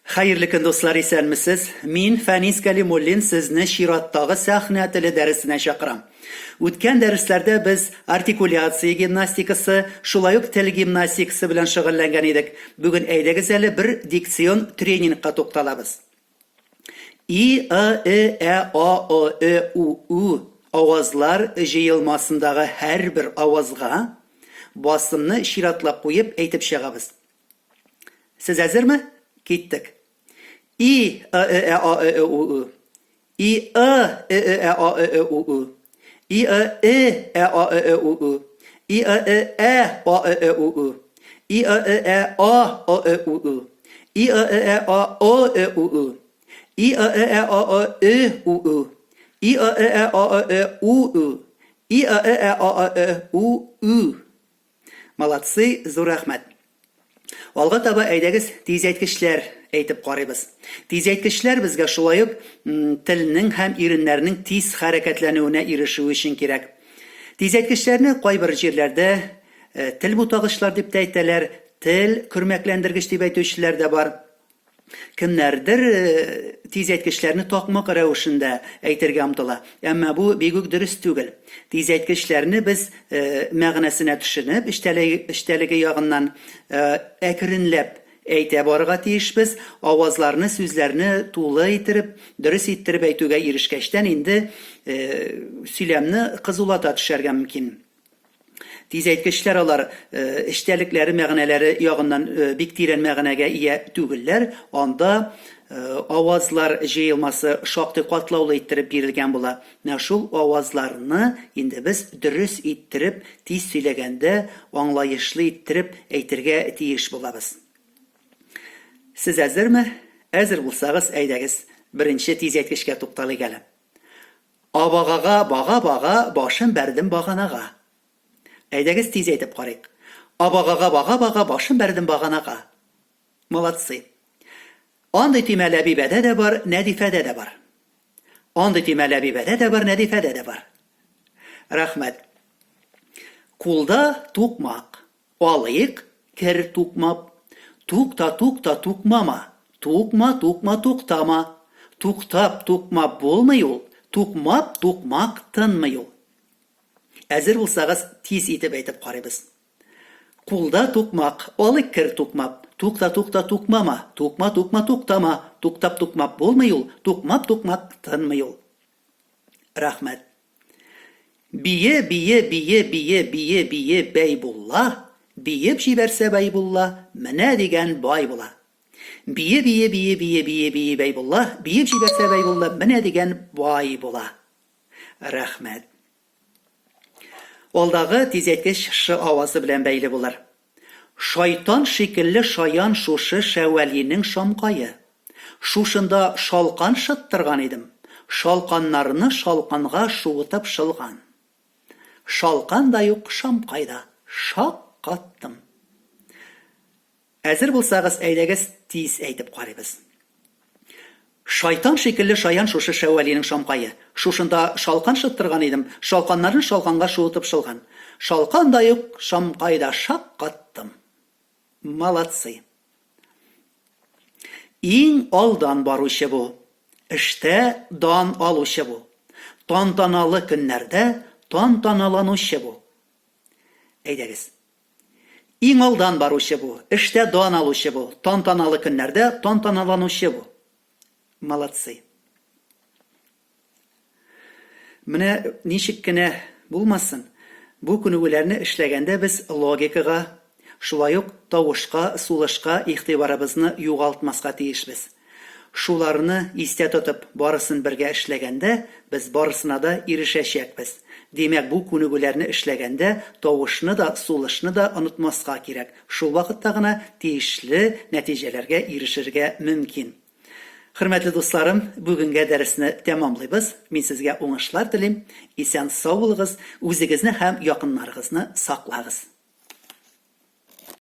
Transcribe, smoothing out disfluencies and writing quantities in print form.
Хәерле көн, дуслар, исәнмесез! Мин, Фәнис Кәлимуллин, сезне чираттагы сәхнә теле дәресенә чакырам. Үткән дәресләрдә без артикуляция гимнастикасы, шулай ук тел гимнастикасы белән шөгыльләнгән идек. Бүген әйдәгез әле бер дикцион тренингка тукталабыз. И, ы, э, ә, а, о, ö, у, ү авазлар җыелмасындагы һәрбер авазга басымны чиратлап куеп әйтеп чыгабыз. Сез әзерме? Киттек. И, ы, э, ә, а, ö, у, ү. И, ы, э, э, ә, а, ö, у, ү. И, ы, э, ә, а, ö, у, ү. И, ы, э, ә, а, ö, у, ү. И, ы, э, ә, а, о, ö, у, ү. И, ы, э, ә, а, о, ö, у, ү. И, ы, э, ә, а, о, ö, у, ү. И, ы, э, ә, а, о, ö, у, ү. И, ы, э, ә, а, о, ö, у, ү. Молодцы, зур рәхмәт. Алга таба әйдәгез тизәйткечләр әйтеп карыйбыз. Тизәйткечләр безгә шулай ук телнең һәм иреннәрнең тиз хәрәкәтләнүенә ирешү өчен кирәк. Тизәйткечләрне кайбер җирләрдә тел бутагычлар дип тә әйтәләр, тел көрмәкләндергеч дип әйтүчеләр дә бар. Кемнәрдер тизәйткечләрне такмак рәвешендә әйтергә омтыла. Әмма бу бик үк дөрес түгел. Тизәйткечләрне без мәгънәсенә төшенеп, эчтәлеге ягыннан әкренләп әйтә барырга тиешбез. Авазларны, сүзләрне тулы иттереп, дөрес иттереп әйтүгә ирешкәчтән инде сөйләмне кызулата төшәргә мөмкин. Тизәйткечләр алар эчтәлекләре, мәгънәләре ягыннан бик тирән мәгънәгә ия түгелләр. Анда авазлар җыелмасы шактый катлаулы иттереп бирелгән була. Менә шул авазларны инде без дөрес иттереп, тиз сөйләгәндә, аңлаешлы иттереп әйтергә тиеш булабыз. Сез әзерме? Әзер булсагыз, әйдәгез, беренче тизәйткечкә тукталыйк әле. Абагага бага-бага, башым бәрдем баганага. Әйдәгез тиз әйтеп карыйк. Абагага бага-бага, башым бәрдем баганага. Молодцы. Андый төймә Ләбибәдә дә бар, Нәдифәдә дә бар. Андый төймә Ләбибәдә дә бар, Нәдифәдә дә бар. Рәхмәт. Кулда тукмак. Алыйк, кер тукмап. Тукта, тукта, тукмама. Тукма, тукма, туктама. Туктап, тукмап булмый ул, тукмап, тукмак тынмый ул. Әзер булсагыз, тиз итеп әйтеп карыйбыз. Кулда тукмак, алыйк кер тукмап. Тукта, тукта, тукмама. Тукма, тукма, туктама. Туктап, тукмап булмый ул, тукмап, тукмак тынмый ул. Рәхмәт. Бие, бие, бие, бие, бие, бие, Бәйбулла, биеп җибәрсә Бәйбулла, менә дигән бай була. Бие, бие, бие, бие, бие, бие, Бәйбулла, биеп җибәрсә Бәйбулла, менә дигән бай була. Рәхмәт. Алдагы тизәйткеч ш авазы белән бәйле булыр. Шайтан шикелле шаян шушы Шәвәлинең шамкае. Шушында шалкан шыттырган идем, шалканнарны шалканга шуытып шылган. Шалкан да юк, шамкай да. Шаккаттым. Әзер булсагыз, әйдәгез, тиз әйтеп карыйбыз. Шайтан шикелле шаян шушы Шәвәлинең шамкае. Шушында шалкан шыттырган идем, шалканнарны шалканга шуытып шылган. Шалкан да юк, шамкай да, шаккаттым. Молодцы. Иң алдан баручы бу. Эштә дан алучы бу. Тантаналы көннәрдә тантаналанучы бу. Әйдәгез. Иң алдан баручы бу, эштә дан алучы бу, тантаналы көннәрдә тантаналанучы бу. Молодцы. Менә ничек кенә булмасын, бу күнегүләрне эшләгәндә без логикага, шулай ук тавышка, сулышка игътибарыбызны югалтмаска тиешбез. Шуларны истә тотып, барысын бергә эшләгәндә, без барысына да ирешәчәкбез. Димәк, бу күнегүләрне эшләгәндә тавышны да, сулышны да онытмаска кирәк, шул вакытта гына тиешле нәтиҗәләргә ирешергә мөмкин. Хөрмәтле дусларым, бүгенгә дәресне тәмамлыйбыз. Мин сезгә уңышлар телим. Исән-сау булыгыз, үзегезне һәм якыннарыгызны саклагыз.